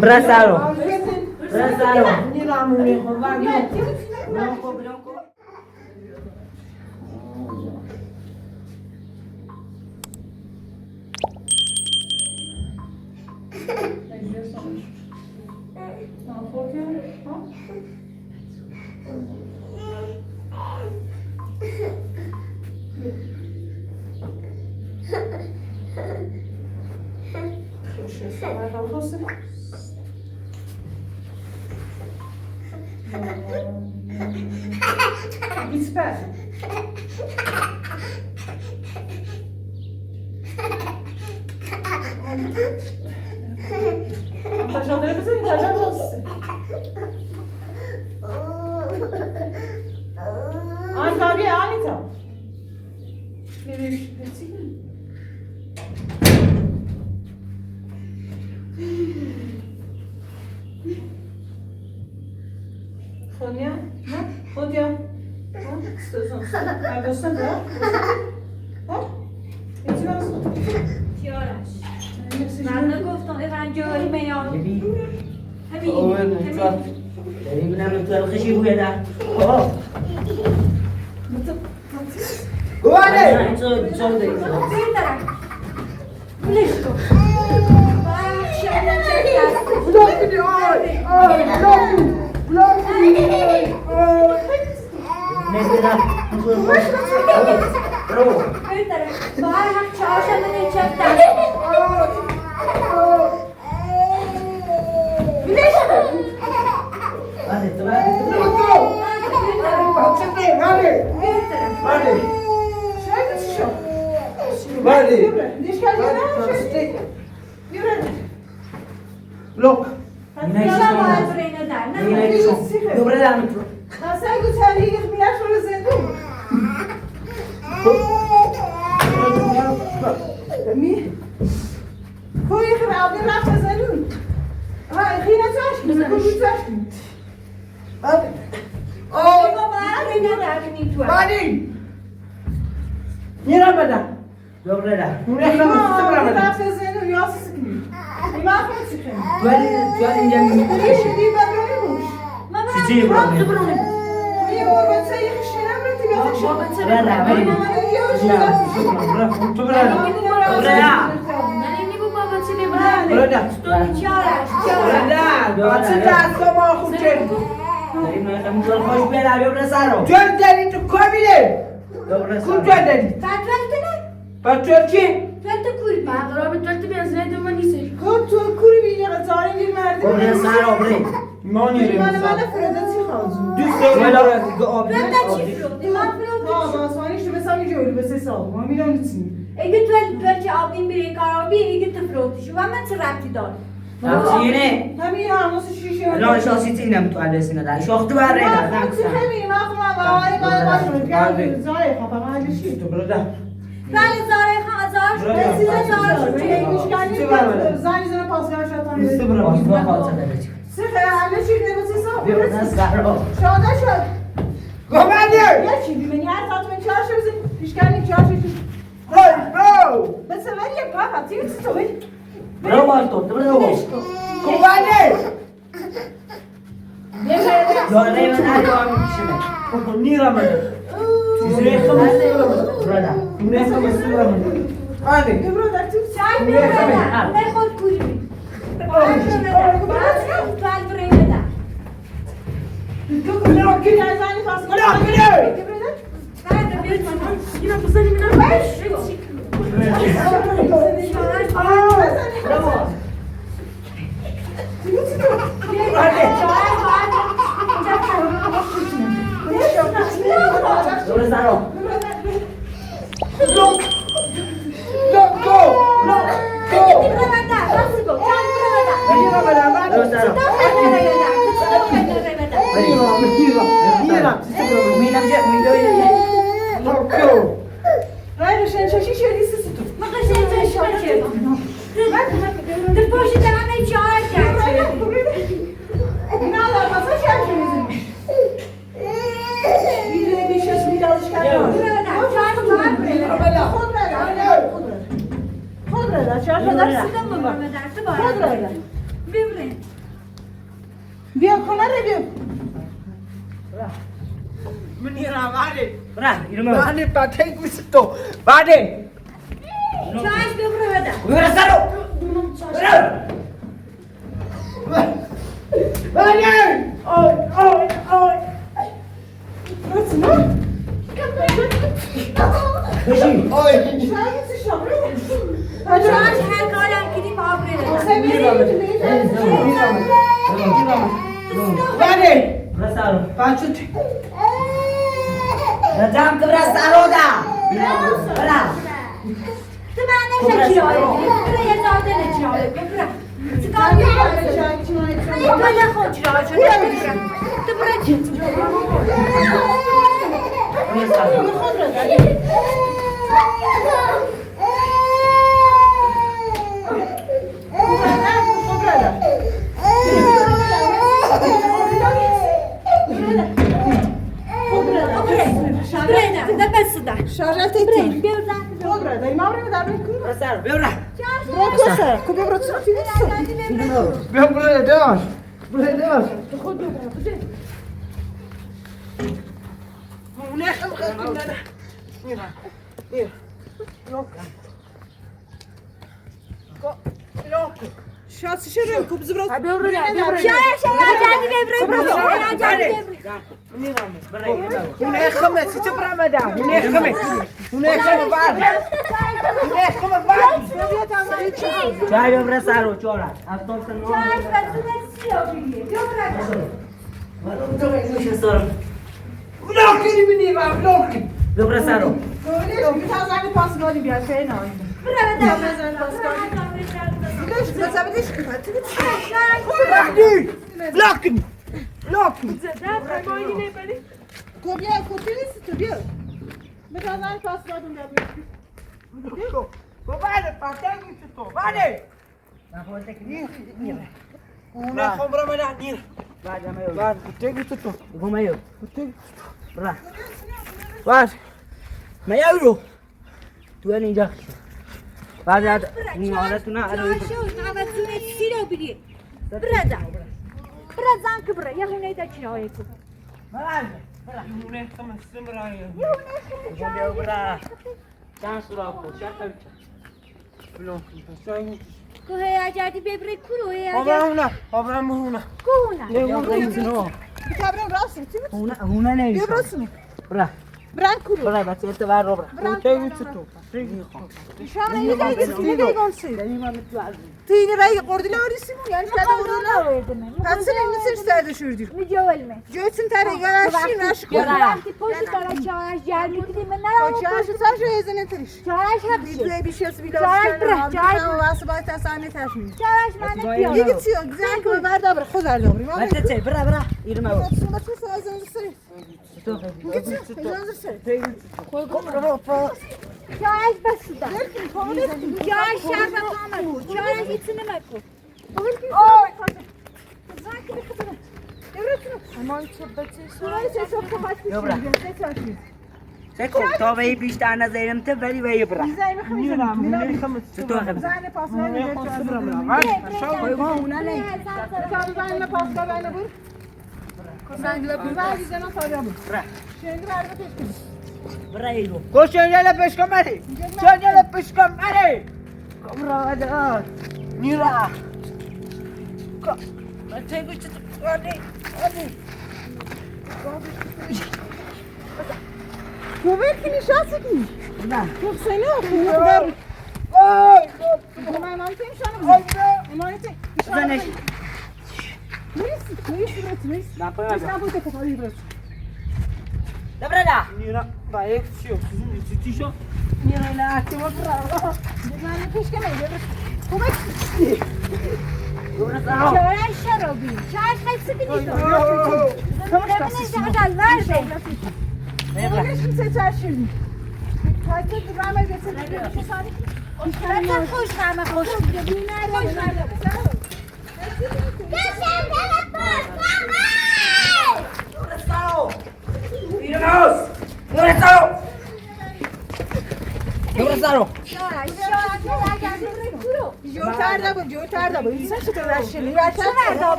Brasalo. Brasalo.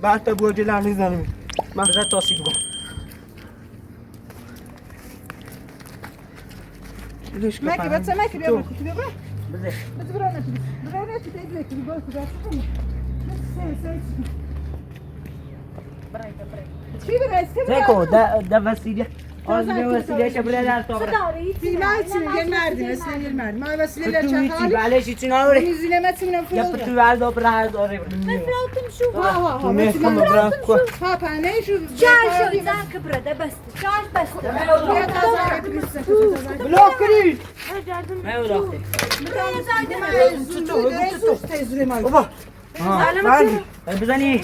بعد تبغى جلاني زلمه ما خذت توصيل ليش ماكي بس ماكي بيبرك بيبرك بس برانا برانا تدلك بيقول كذا زيكو ده ده وسيله بزنی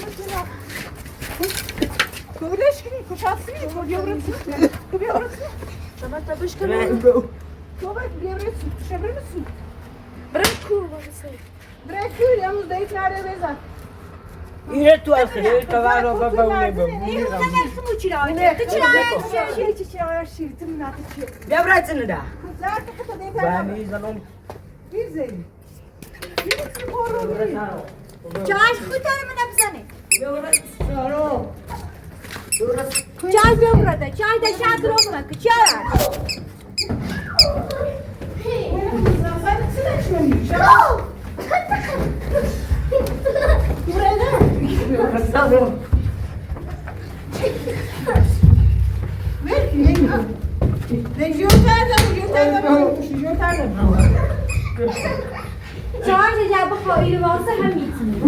اینه تو از خیلی تبر رو ببونه ببرتنه ده چاش خودم من بزنه چای ببرده چای ده شاد رو مک چای چای ده بخوایی رو واسه هم میتونی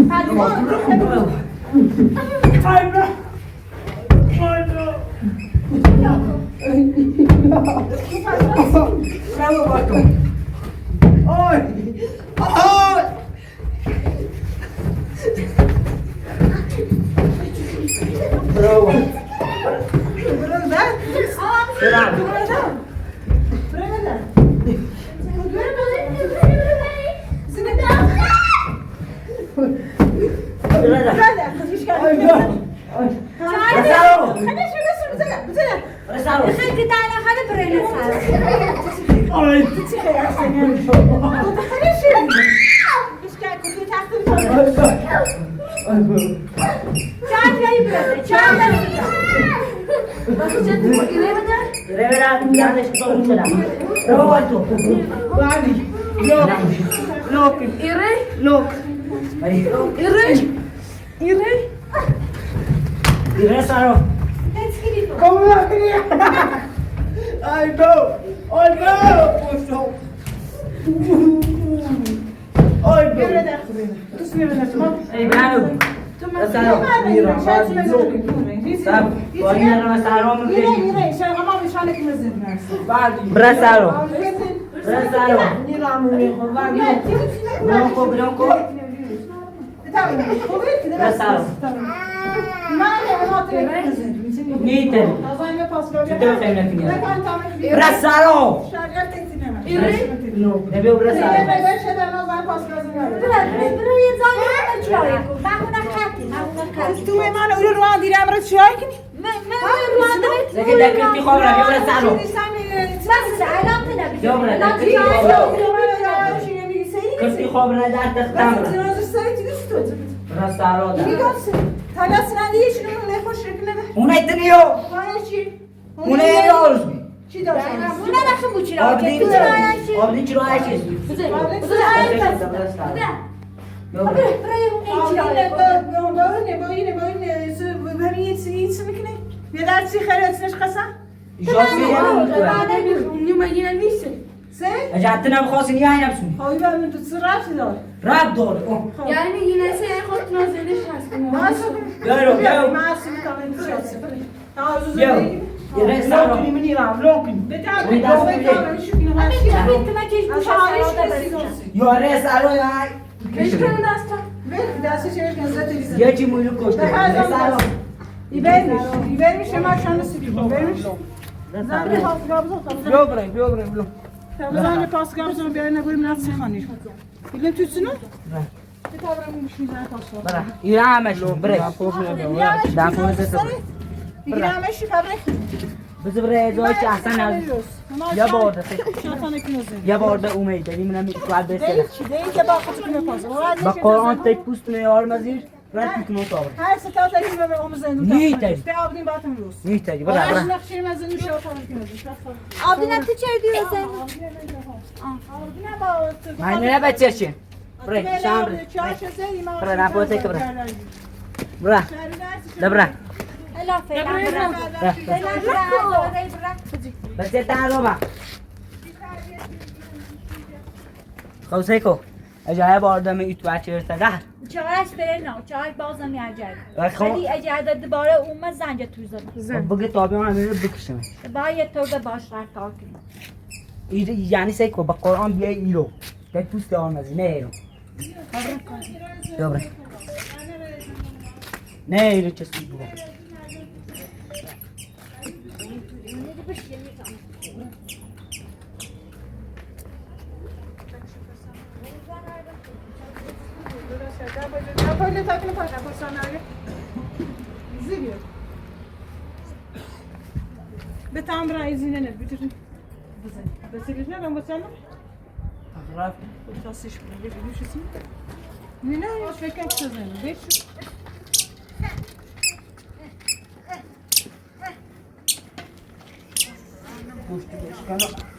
Brasalo. Brasalo. Bronco, bronco. Brasalo. Niten. Brasalo. Deve brasalo. سه اجعتنا بخاص يا نفسي خوي بقى من تتصرفش دار راب دور Yani yine sen خود نازلش هست. يا يا مع السلامة يا يا رئيس لونكني مني راه لونكني يا رئيس الو يا يا چی مولو کشته يبانش ما شان يبانش بلو برای بلو برای بلو زن پاس گام بیای نگویم نفسی خانی. بلم تو سنو؟ برا ایران همش برای دیگه فبرک. بس برای زوج احسن از یا برده یا برده اومد داریم منم سوال بسه دیگه با خودت پاس. با قرآن تک پوست نه یار مزیر رد میکنه تو هر ستا تایی به امزن نیتری. ده آبدین باتم روز. نیتری برا برا نقشی مزن شو Abdine tüçer diyor sen. من نه بچه چی برای شام برای برا نپوته که برا برا برا Ela falan bırak. Falan bırak. Bırak. بچه تا با خوسه کو اجای بارده می تو بچه ده Çağış verin o. Çağış bazen yiyecek. خب ولی اگه دوباره اومد زنگ تو زد. بگه تابع همه رو بکشم باید تو به باش رفتار کنی. یعنی سعی کن با قرآن بیای ایرو در پوست آن از نه ایرو دوباره نه ایرو چه سود بگو بتعمر عايزين انا بتر بس اللي احنا لما بتعمر بتصيش بيش اسمه نينا مش فاكر تزن بيش پوست بشکنم.